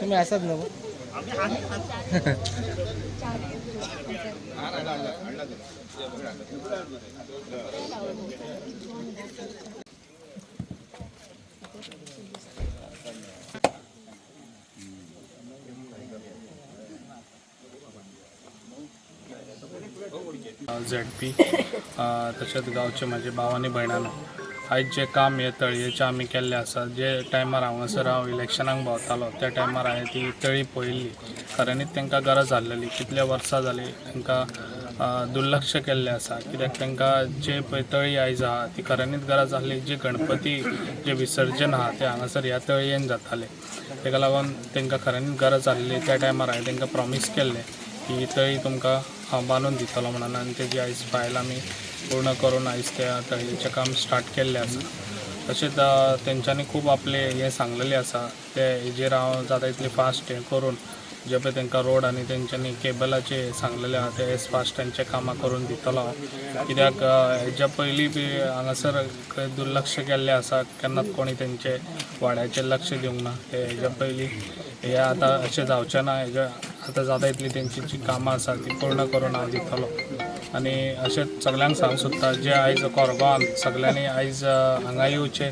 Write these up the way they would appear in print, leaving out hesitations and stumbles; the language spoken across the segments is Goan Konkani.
तुम्ही असाच नको. झेडपी तशेंच गांवचे म्हाजे भाव आनी भयणांनो, आयज जें काम हें तळयेचें आमी केल्लें आसा, जे टायमार हांगासर हांव इलेक्शनाक भोंवतालो त्या टायमार हांवें ती तळी पळयल्ली. खऱ्यांनीच तांकां गरज आसलेली. कितले वर्सां जालीं तांकां दुर्लक्ष केल्लें आसा, कित्याक तांकां जे पळय तळी आयज आहा ती खऱ्यांनीच गरज आसली. जी गणपती जे विसर्जन आहा तें हांगासर ह्या तळयेन जातालें, ताका लागून तांकां खऱ्यांनीच गरज आसली. त्या टायमार हांवें तांकां प्रॉमीस केल्लें की ही तळी तुमकां हांव बांदून दितलो म्हणून, आनी तेजी आयज फायल आमी पूर्ण करून आयज त्या तळयेचें काम स्टार्ट केल्लें आसा. तशेंच तेंच्यांनी खूब आपलें हें सांगलेलें आसा, ते हेजेर हांव जाता इतलें फास्ट हें करून जे पळय तांकां रोड आनी तेंच्यांनी केबलाचे सांगलेलें आहा ते एज फास्ट तेंचें कामां करून दितलो हांव. कित्याक हेज्या पयलीं बी हांगासर खंय दुर्लक्ष केल्लें आसा, केन्नाच कोणी तेंचे वाड्याचेर लक्ष दिवंक ना. ते हेज्या पयलीं हें आतां अशें जावचें ना. हेज्या आतां जाता इतली तेंची जी कामां आसा ती पूर्ण करून हांव दितलो. आनी अशेंच सगल्यांक सांगूंक सोदता, जे आयज कोरगांवान सगल्यांनी आयज हांगा येवचें,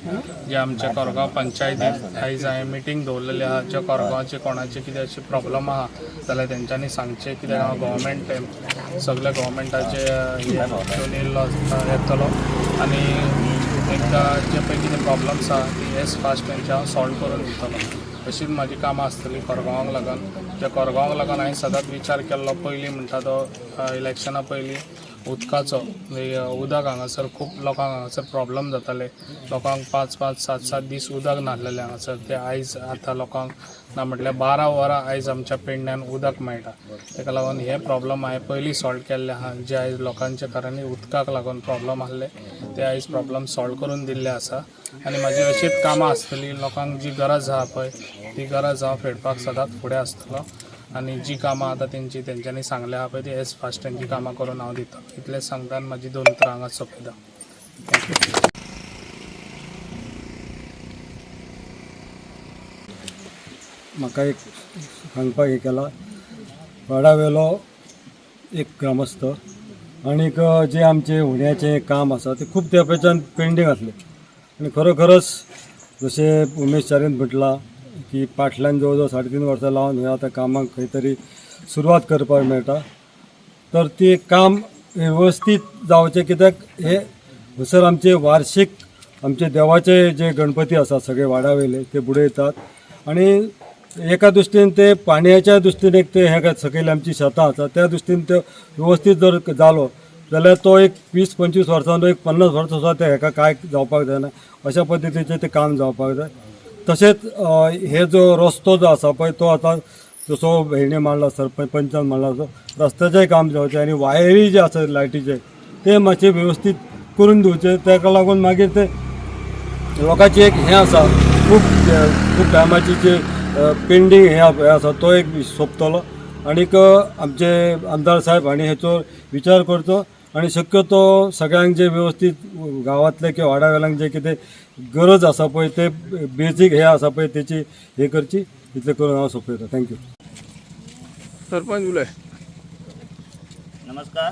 जे आमच्या कोरगांव पंचायतीन आयज हांवें मिटींग दवरलेली आहा, जे कोरगांवचे कोणाचे कितें अशें प्रॉब्लम आहा जाल्यार तेंच्यांनी सांगचें, कित्याक हांव गोवोरमेंट सगल्या गोवोरमेंटाचे हें घेवन येयल्लो येतलो आनी तांकां जे पळय कितें प्रॉब्लम्स आहा ती एज फास्ट तेंचे हांव सॉल्व करून दितलो. अशीच म्हाजी कामां आसतली कोरगांवाक लागून. ज्या कोरगांवाक लागून हांवें सदांच विचार केल्लो, पयलीं म्हणटा तो इलेक्शना पयलीं उदकाचो, उदक हांगासर खूब लोकांक हांगासर प्रॉब्लम जाताले. लोकांक 5 5 7 7 दीस उदक नासलेलें हांगासर. ते आयज आतां लोकांक ना म्हटल्यार 12 वरां आयज आमच्या पेडण्यान उदक मेळटा. ताका लागून हे प्रॉब्लम हांवें पयलीं सॉल्व केल्ले आहा. जे आयज लोकांच्या घरांनी उदकाक लागून प्रॉब्लम आहले ते आयज प्रॉब्लम सॉल्व करून दिल्ले आसा. आनी म्हाजी अशीच कामां आसतली, लोकांक जी गरज आहा पळय ती गरज हांव फेडपाक सदांच फुडें आसतलो. आनी जी कामां आतां तेंची तेंच्यांनी सांगल्या आहा पळय ती एज फास्ट तेंची कामां करून हांव दिता. इतलेंच सांगता आनी म्हाजी दोन उतरां हांगाच सोंपयता. Thank you. म्हाका एक सांगपाक हें केला, वाडावेलो एक ग्रामस्थ आनीक जें आमचें हुंड्याचें काम आसा तें खूब तेंपाच्यान पेंडींग आसलें. आनी खरोखरच जशें उमेश चारीन म्हटलां की पाटल्यान जवळ जवळ 3.5 वर्सां लावन हें आतां कामाक खंय तरी सुरवात करपाक मेळटा, तर ती काम वेवस्थीत जावचें. कित्याक हे हयसर आमचे वार्षीक आमचे देवाचे जे गणपती आसात सगळे वाडावयले ते बुडयतात आनी एका दृश्टीन ते पाणयाच्या दृश्टीन एक ते हे सकयल आमची शेतां आसा त्या दृश्टीन ते वेवस्थीत जर जालो जाल्यार तो एक 20-25 वर्सां एक 50 वर्सां सुद्दां ते हेका कांय जावपाक जायना, अशा पद्दतीचें तें काम जावपाक जाय. तशेंच हे जो रस्तो जो आसा पळय तो आतां जसो हेणे मांडला, सरपंच पंचान मांडला, तसो रस्त्याचें काम जावचें आनी वायरी जे आसा लायटीचे ते मातशे वेवस्थीत करून दिवचे. ताका लागून मागीर ते लोकांची एक हें आसा, खूब खूब टायमाची जे पेंडींग हें आसा तो एक सोंपतलो. आनीक आमचे आमदार साहेब हांणी हेचो विचार करचो आनी शक्यतो सगळ्यांक जे वेवस्थीत गांवांतले किंवा वाड्या वेल्यांक जे कितें गरज आसा पळय ते बेजीक हे आसा पळय तेची हे करची. इतलें करून हांव सोंपयतां. Thank you. Sarpanch उलय. नमस्कार.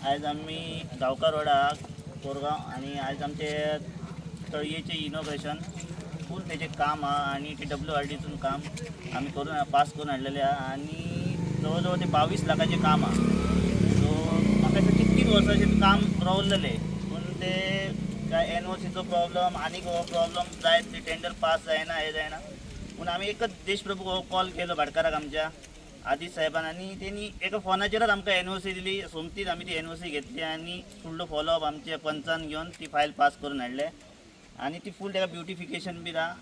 आयज आमी गांवकार वाडा कोरगांव आनी आयज आमचे तळयेचें इनॉग्रेशन फूल तेजें काम आहा आनी ते WRDतून काम आमी करून पास करून हाडलेलें आहा आनी जवळ जवळ ते 22 लाखाचें काम आहा. सो म्हाका दिसता कितकीं वर्सांचें काम रावलेलें, पूण ते काय NOCचो प्रॉब्लम आनीक हो प्रॉब्लम जायत ते टेंडर पास जायना, हें जायना. पूण आमी एकच देशप्रभू हो कॉल केलो भाटकाराक आमच्या आदी साहेबान आनी तेणी एका फोनाचेरच आमकां NOC दिली. सोमतीच आमी ती NOC घेतली आनी फुडलो फॉलोअप आमच्या पंचान घेवन ती फायल पास करून हाडले आनी ती फूल ताका ब्युटिफिकेशन बी आहा.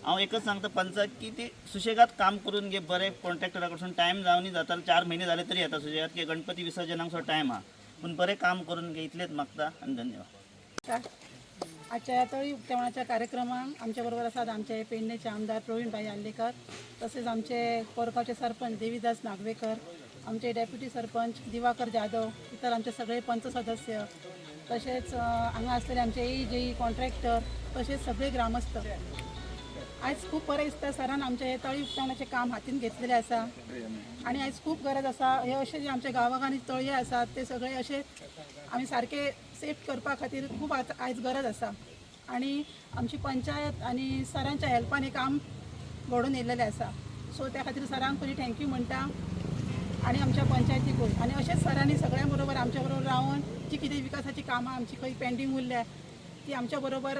हांव एकच सांगता पंचाक की ती सुशेगाद काम करून घे बरें कॉन्ट्रॅक्टरा कडसून. टायम जावनी जाता, 4 म्हयने जाले तरी येता सुशेगाद की गणपती विसर्जनाक सुद्दां टायम आहा, पूण बरें काम करून घे इतलेंच मागता आनी धन्यवाद. आजच्या ह्या तळी उक्तावणाच्या कार्यक्रमाक आमच्या बरोबर आसात आमचे पेडणेचे आमदार प्रवीण भाई आर्लेकर, तसेच आमचे कोरगांवचे सरपंच देवीदास नागवेकर, आमचे डेप्युटी सरपंच दिवाकर जाधव, इतर आमचे सगळे पंच सदस्य, तसेच हांगा असलेले आमचे ए जे कॉन्ट्रॅक्टर, तसेच सगळे ग्रामस्थ. आयज खूब बरें दिसता सरान आमचें हें तळी उक्तावणाचें काम हातीन घेतलेलें आसा आनी आयज खूब गरज आसा हे अशे जे आमच्या गांवागांनी तळये आसात ते सगळे अशे आमी सारके सेफ करपा खातीर खूब आयज गरज आसा आनी आमची पंचायत आनी सरांच्या हेल्पान हें काम घडोवन येयलेलें आसा. सो त्या खातीर सरांक पयलीं thank you म्हणटा आनी आमच्या पंचायतीकूय. आनी अशेंच सरांनी सगळ्यां बरोबर आमच्या बरोबर रावन जी कितें विकासाची कामां आमची खंय पेंडींग उरल्या ती आमच्या बरोबर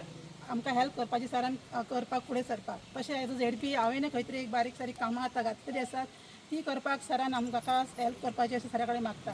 आमकां हेल्प करपाची सरान करपाक फुडें सरपाक. तशें एज अ झेडपी हांवें खंय तरी एक बारीक सारीक कामां आतां घातलेलीं आसात ती करपाक सरान आमकां हेल्प करपाची अशें सरा कडेन मागता.